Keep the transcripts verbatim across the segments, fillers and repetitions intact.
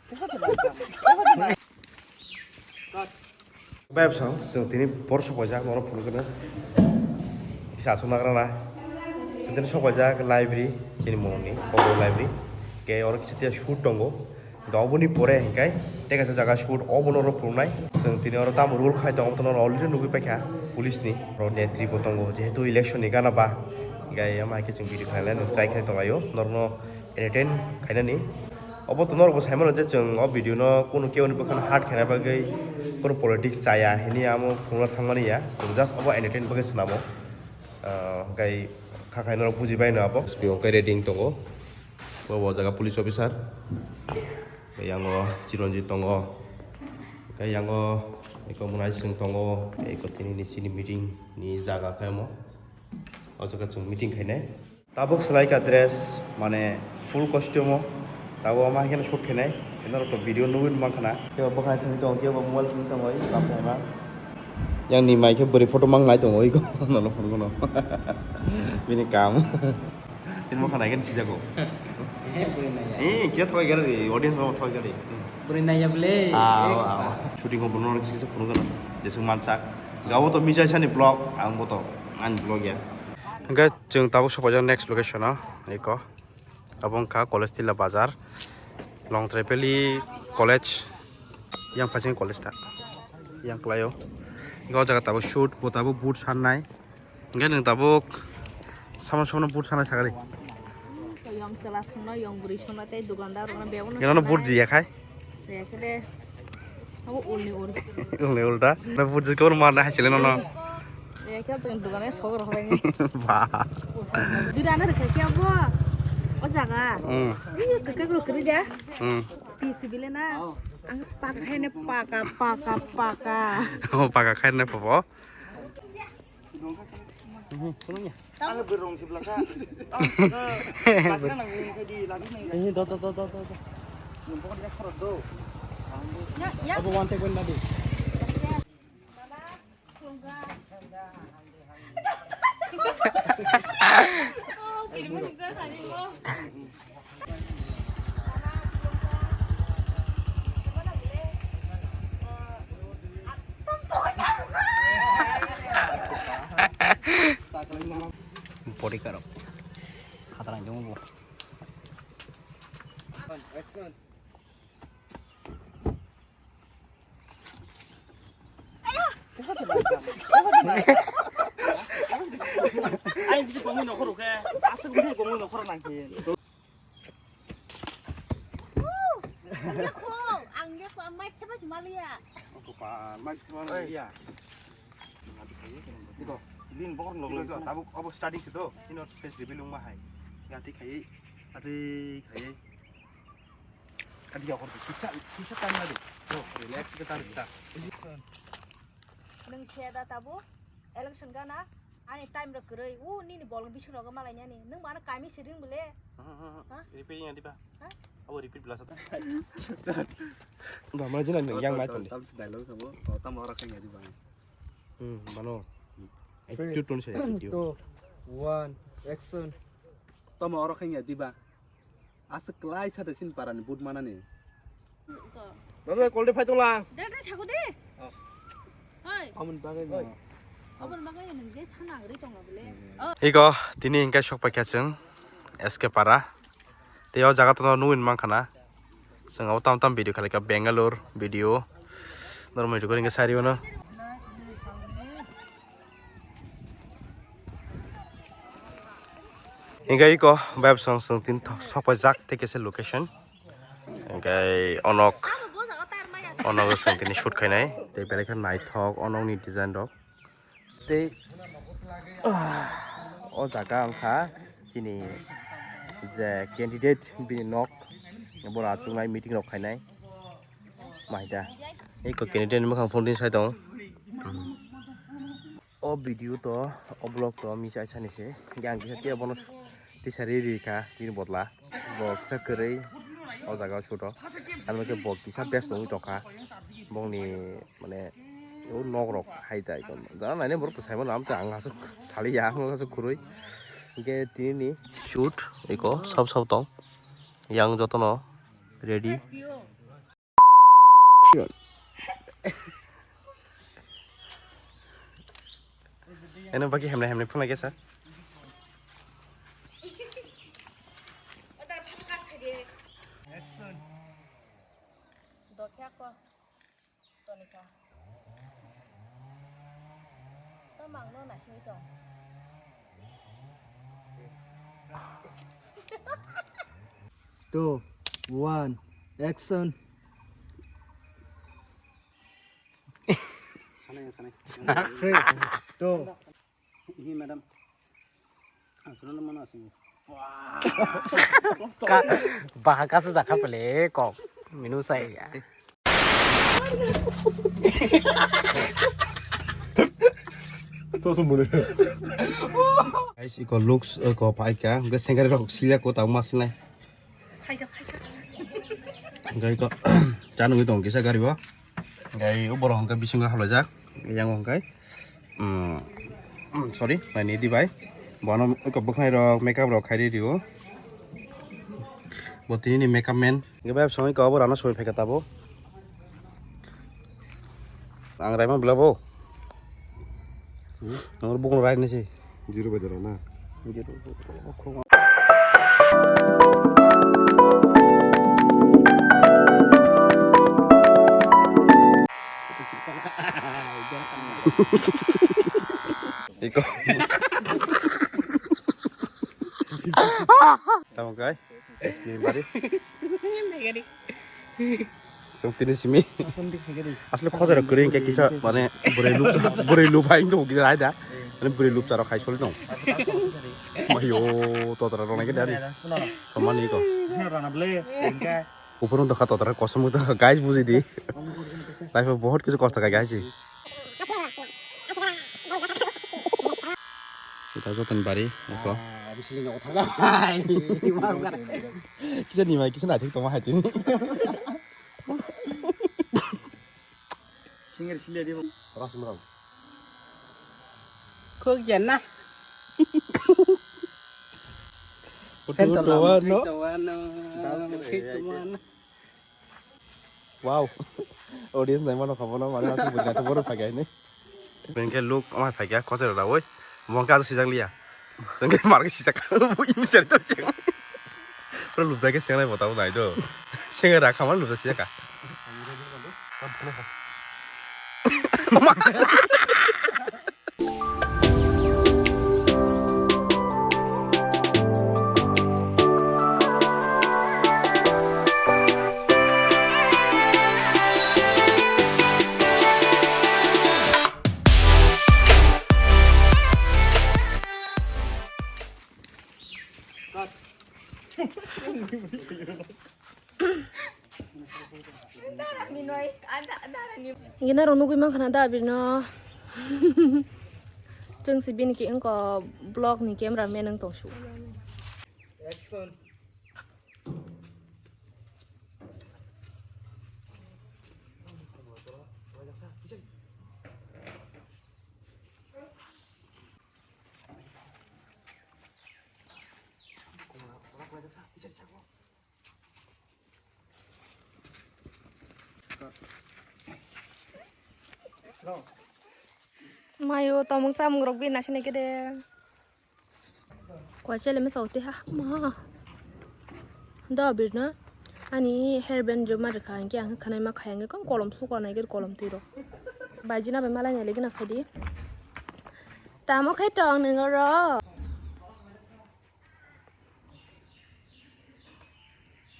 Bai bwsang, chwng tini bor sok paijak, norok phunukgwno kisa aswk nagra na. Chwng tini sok paijak library, chini mungni Kobo library. Khe oro kisa tiya shoot tongo. Hwnkhe oboni pore hwnkhe tei kaisa jaga shoot obo norok phunuknai. Chwng tini oro tamo role khai tongo, norok already nugwi paikha police ni. Oro netri bo tongo, jehetu election ni gana ba. Hwnkhe ama hai khe chwng video khlainai try khai tonglaio. Norokno entertain khainani. Obo to norokbo saimano je chwng o video no kunu keuni bwkhano hurt khaina bagwi kunu politics chaya hini amo phunukna thangmani ya. Chwng just obo entertain bagwi swnamo. Ah, hwnkhe kha khai norok bujibaino abo. S P O hwnkhe ready wng tongo. Bo bo jaga police officer. Yango Chiranjit tongo. Hwnkhe yango eko Munai Singh tongo. Eko tini ni chini meeting ni jaga khe omo. O jaga chwng meeting khainai. Tabuk swlai ka dress, mane full costume o. Tabuk ama haikhe shoot khainai. Norok to video nugwi mankha na. Kebo bwkhwnai thwngwi tongo, kebo mobile thwngwi tongo, oi kam khaima. Yang ni mai khe bwrwi photo mang nai tongo, oi ko nono phone kono. Bini kam. Tini bwkhwnai khe sijago. Eh, khe thoi gari, audience rok thoi gari. Bwrwi naiya bwle. Ah, ah. Shooting o bono sisa phone kono. Jesung mansak. Gabo to mijai sani vlog, ang bo to ani vlog ya. Hwnkhe chwng tabuk sokojak next location o, eko. Abo wngkha College Tilla Bazar, Longtrai Valley College, yang phaising college ta, yang kwlaio. Hwnkhe o jaga tabuk shoot, bo tabuk boot sannai. Hwnkhe nwng tabuk samano samano boot sannai sagari. Yong chwla songno, yong bwrwi songno tei dukandar rokno bebakno. Hwnkhe nono boot sanai. Riya khai? Riya khe de. Abo ulni ul. Ulni ul da? Na boot jikhe bono marna hai chile nono. Riya khe chwng dukano sok rok bai ni. Ba. Jura na rwkha khe abo. O jaga. Hmm. Ih, kwkak rok kwrwi da. Hmm. Pi sibile na. Ang paka khaine paka, paka, paka. Oh, paka khaine popo. Ano berong sebelah sa. Lagi nang ini di lagi nang. Ini do do do do do. Numpuk dia kerot do. Ya, ya. Apa one take one tadi? Body karok. Khatang jong bo. Ai, bisa bangun nokhor oke. Asal bisa bangun nokhor nangke. Ang ya kho, ang ya kho, ang mic theba si maliya. Ko pa, mic theba maliya. Iko, lin bokor log log tabuk obo starting se to. Ino face reveal wng ma hai. Ati khai, ati khai. Ati ya kor kisa, kisa time lagi. Oh, relax kita kita. Nung se da tabuk election gana. Ani time rok kwrwi, u nini bolong bising rogo malai nani. Nwng bo ano kaimi siring bole. Ha? Repeat ya diba? Ha? Abo repeat belasa ta. Ba mana jina yang mai tonde. Tam se dialogue sabo, tam ora kanya diba. Hmm, mano. Attitude tone se attitude. Two, one, action. Tamo oro kanya diba. Aswk kwlai sa de chini parani boot manani. Dada, kol de phai tongla. Dada, sago de. Oh. Oi. Amoni bagwi. Oi. Amoni bagwi nung je sana gri tongla bole. Iko tini hingke sok paikha chwng S K para. Tei o jaga tono nugwi mankha na. Chwng abo tam tam video khalika Bangalore video. Normal video hingke sari ono. Hingke iko bai bwsang chwng tini sok paijak tei kaisa location. Hingke onok, onok chwng tini shoot khainai. Tei belai khe naithok onokni design rok. Tei, ah, o jaga wngkha chini je candidate bini nok, bora chungnai meeting rok khainai. Maida. Iko candidate ni mwkhang phone din sai tongo. O video to, o vlog to misa sani se. Yang kisa tiya bono tisari ri kha bini bodla. Bo kisa kwrwi o jaga o shoot o. Ano khe bo kisa best wngwi tongkha. Bongni mane o nok rok hai tai kon. Jana naine borok to saimano amte ang aswk saliya ang aswk kwrwi. Hingke tini ni shoot iko sab sab tong. Yang jotono ready. Eno baki hemle hemle phunai kesa. Dokya ko. Tonika. Tamang no nasing tong. Two, one, action. Sanai, sanai. Three, two. Hi, madam. Aswrwngno mano aswrwng. Ka-, baha kasa jakha pele kok. Minu sai ya. Guys, iko looks, iko paika. Hwnkhe sengkari rok silya ko tang mas nai. Hwnkhe iko, cha nungwi tongo kisa gari o. Hwnkhe o borok hwnkhe bisingo halojak. Yang hwnkhe. Mm, mm, sorry, naini di bai. Bono eko bwkhnai rok, makeup rok khai ri rio. Bo tini ni makeup man. Ge bai songwi ko bo rano soi phaika tabo. Ang raima bla bo. Hmm? Nang bukung rai ni si. Zero bai dara na. Zero. Iko. Tamo kai? Ni bari. Song tini simi. Asli khojar kering ke kisa mane bore lu bore lu bhai ndo gira da. Mane bore lu charo khai sol dong. Mayo to tara rona ke dari. Somani ko. Rana ble. Upor undi kha totra kosom undi kha guys buji di. Life o bahut kichu kosto kha guys. Eta joton bari eko. Kisa ni mai kisa na thik toma hai tini. Singer silia di. Rasmram. Khuk jan na. Photo Photo doa no. Doa no. Doa no. Khik tuan. Wow. Audience nai mano khabo no mane asuk buja to boro phagai ni. Bengke look amai phagai kochero rawoi. Mongke asu sijak liya. Sengke marke sijak. Ini cerita sih. Pro lubjai ke sengai botabo nai do. Sengai rakha man lubjai sijak ka. Gina rok nugui mankha na da abirno. Chwng si bini ki wngkha vlog ni camera man wng tong su. Action. Mayo tomung samung rok bini nasi nai kede. Kua chele me saute ha ma. Da birna ani hair band jo ma rikha, hingke ang khanai ma khaya, hingke kolom sukha nai khe kolom twi rok. Baijina bai malai nai legi na phai di. Tamo khe tong nang oro.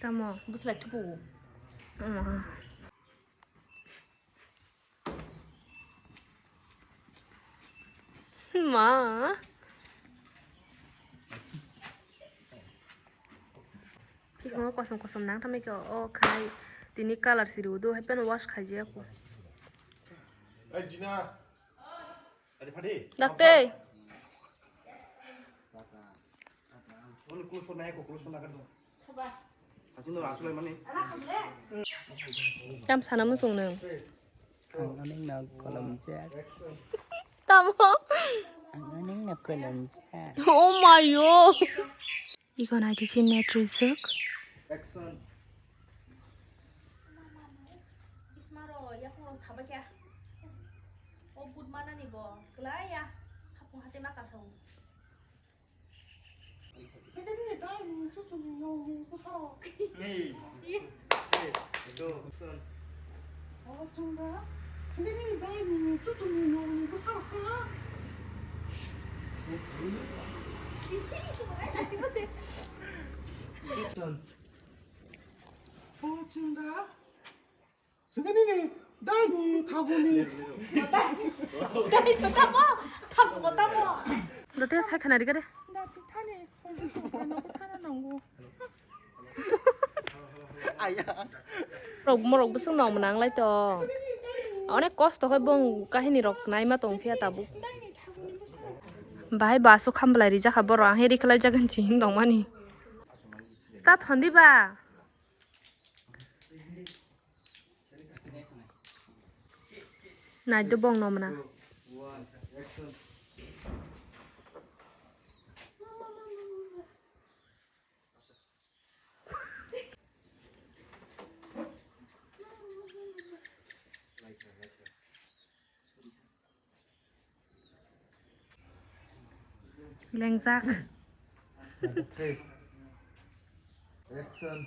Tamo. Buslai thupu. Ma. Phikno kosom kosom nang tamo khe o khai tini colour siri udo hai phano wash khai jaya ko. Dakte. Tam sana muchung nang. Ang ani nok kolom jak. Tamo. Ang ani nok kolom jak. Oh my yo. Iko nai di chin net rijak. Sabakya. O but manani bo. Kelai ya. Hapung hati ma kasau. Sini ni dai ni cucu ni nyong ni besar. Ni. Ih. Ni. Itu sun. Oh, cunda. Sini ni dai ni cucu ni nyong ni besar ha. Cucu. Oh, cunda. Sini ni dai ni thago ni. Dai ni thago, thago tamo. Dote sai khana rikade. Dati thani, thana nango. Aya. Rok morok busung nong manang lai to. Onek kosto khai bong kahini rok naima tong phiya tabuk. Bahai baso khambalai rijak ha borok ang heri khlai jagan chihim tongmani. Ta thondi ba. Nai do bong nomna. Lengjak. Action.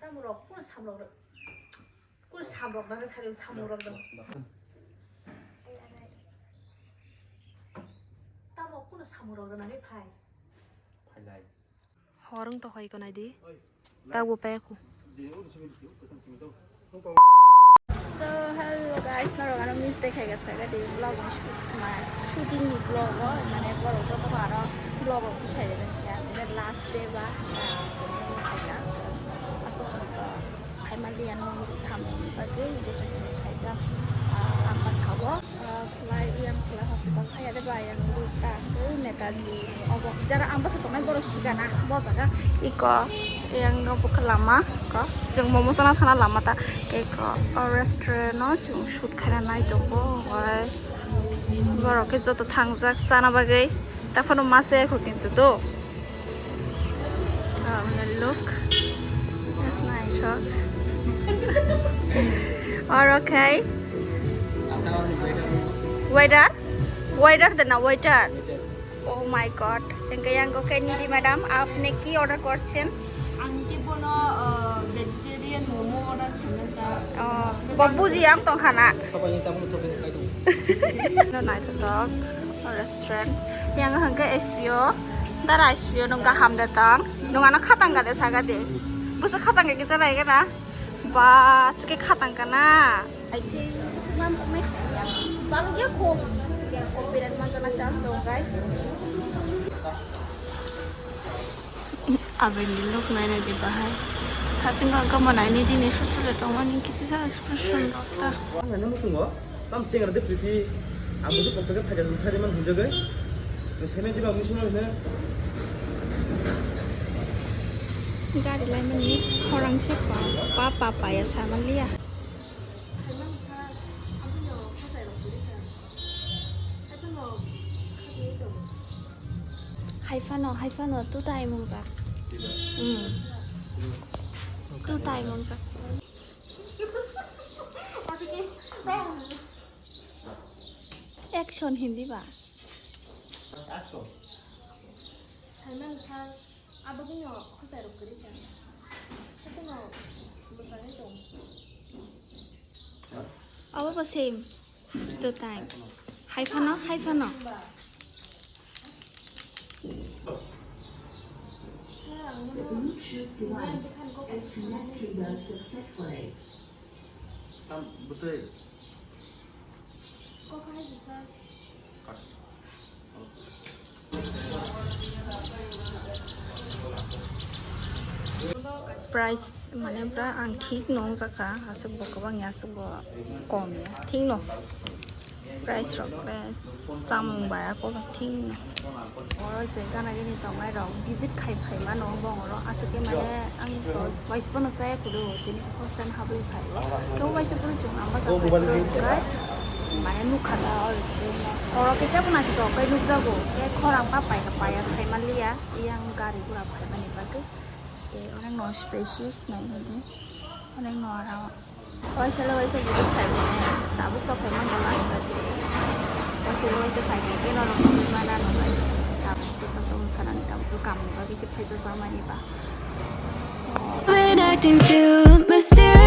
Tamurok, kuno samrok rok? Kuno samrok nang sari samrok rok dong. Tamo kuno samrok rok nang phai. Phai lai. Horong to hoi ko nai di. Tago pe ko. So hello guys, norok ano miss dekhai ga saga di vlog ni shoot ma shooting ni vlog o mane borok joto ko aro vlog o kisai de ya last day ba khaika asok ko khai ma liya no samung ba ge de khaika ang ba sabo. Ah, khwlai, yang khwlai hospital phaiya de ba, yang ta, ui Netaji, obo, jara ang bwsa tongnai borok sikana, bo jaga. Iko, yang no bukha lama, ko, jeng momo chana thana lama ta, iko, o restaurant no, jeng shoot khaina nai tongo, oi, borok khe joto thangjak chana bagwi, ta phano mase ko kintu do. Oh, look. That's nice, huh? Or okay. Waiter? Waiter de na waiter. Oh my god. Tengke yang ko keni di madam, apne ki order korchen? Ang ki bono, uh, vegetarian momo order khana ta. Oh, bo buji ang tong khana. No naithotok restaurant. Yang hangke S P O. Dara S P O nung kaham de tang. Nung ano khatang ga de saga de. Busa khatang ga kisa lai gana. Ba, sike khatang kana. I think this man me. Balu ya ko. Ya ko piran man jana chance do guys. Aboni look naina di bahai. Hasingo gamo naini dini sutule tongmani kisa expression rok ta. Ang nang muchungo tam chengra de priti. Ang musu kosto ke phajar sari man hunjagai. Seme di ba musu na. Gari lai mani khorang se pa pa pa pa ya sa man liya. Hai phano, hai phano, tu tai mung jak. Hmm. Tu tai mung jak. Action hindi ba? Action. Hai mang sa. Abo bini khosai rok kwrwi kha. Haikhe no bwsajak tong. Abo bo same. To time. Hai phano, hai phano. Sir, ang no. Tam bwtwi. Price mane bra ang thik no wngjakha, aswk bo kwbang ya, aswk bo kom ya, thik no. Price rok le samung bai ako thik no. Oro je gana gini tongnai rok visit khai phai mano bong oro, aswk khe mane ang to waisa bono chaya kudu, tini se first time habwi phai o. Kebo waisa bwrwi chwng ang basa khai phai o, mane nukha da oro se. Oro khe kebo naithotok khe nukjago, khe khorang pa pai kha paiya sai manliya, yang gari gura phai mani bagwi. Tei onek no spacious naina di. Neng no arang. Waisa le waisa video khai mane, tabuk to khai mangala. Waisa le waisa khai khai ke norok no mana no guys. Tabuk to to sana ni tabuk to kam ni ba bisi phaisa samani ba. Been acting too mysterious.